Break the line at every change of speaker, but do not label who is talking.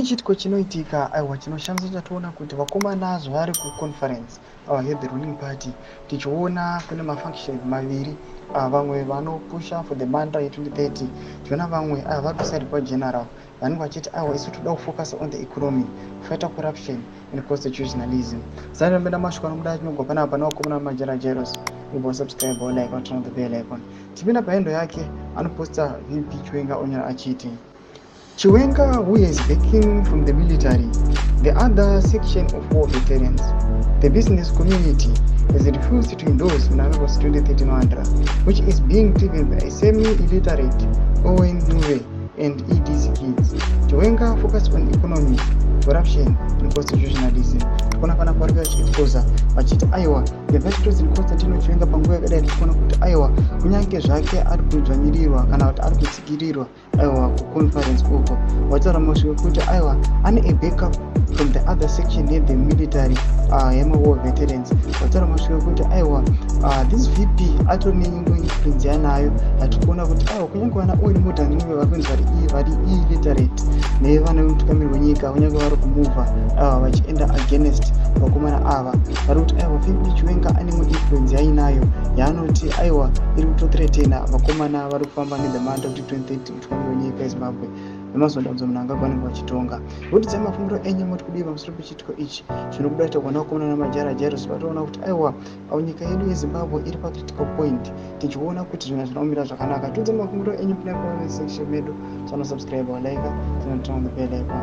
Pane chiitiko chinoitika, aiwa, chinoshamisa chatoona kuti vakomana zvavari kuconference yethe ruling party. Tichiona kune mafaction maviri, vamwe vanopusha for the mantra ye2030. Tichiona vamwe vari kuside kwageneral vanenge vachiti, aiwa, isu toda kufocus on the economy, fighter corruption and constitutionalism. Sanambenda mashoko anobuda achinogwa panapa pane vakomana vamajara Jairos. Ibva subscribe, like, turn on the bell icon. Tipinda pahandle yake anoposta VP Chiwenga, onyora achiti, "Chiwenga, who is backing from the military, the other section of war veterans, the business community, has refused to endorse Mnangagwa's 2013 mantra, which is being driven by a semi-illiterate Owen Ncube and ED's kids. Chiwenga focused on economy, corruption and constitutionalism." Tikuona pana vari vachiexposa vachiti, aiwa, the Vice President Constantino Chiwenga panguva yakadai, tikuona kuti, aiwa, kunyange zvake ari kudzvanyirirwa kana kuti ari kutsikirirwa, aiwa, kuconference uko, vataura masviko ekuti, aiwa, ane a backup from the other section yethe military, yemawar veterans. Vataura masviko ekuti, aiwa, this VP atori neimwe influence yanayo yatikuona kuti, aiwa, kunyange vana Owen Mudha Ncube vari kunzi vari illiterate nevana vemutungamiri wenyika, kunyange vari kumuvha, aiwa, vachienda against vakomana ava, vari kuti, aiwa, VP Chiwenga ane imwe influence yainayo yaanoti, aiwa, iri kutothreatena vakomana vari kufamba nethe mantra kuti 2030 mutungamiri wenyika yeZimbabwe vemazondadzo Mnangagwa vanenge vachitonga. Kuti mafungiro enyu moti kudii pamusoro pechiitiko ichi zvinobuda kuita kuona vakomana namajara Jairos? Vatoona kuti, aiwa, nyika yedu yeZimbabwe iri pacritical point, tichiona kuti zvinhu hazvina kumira zvakanaka. Tiudze mafungiro enyu pina comment section medu. Chanosubscribe, like, turn on the bell icon.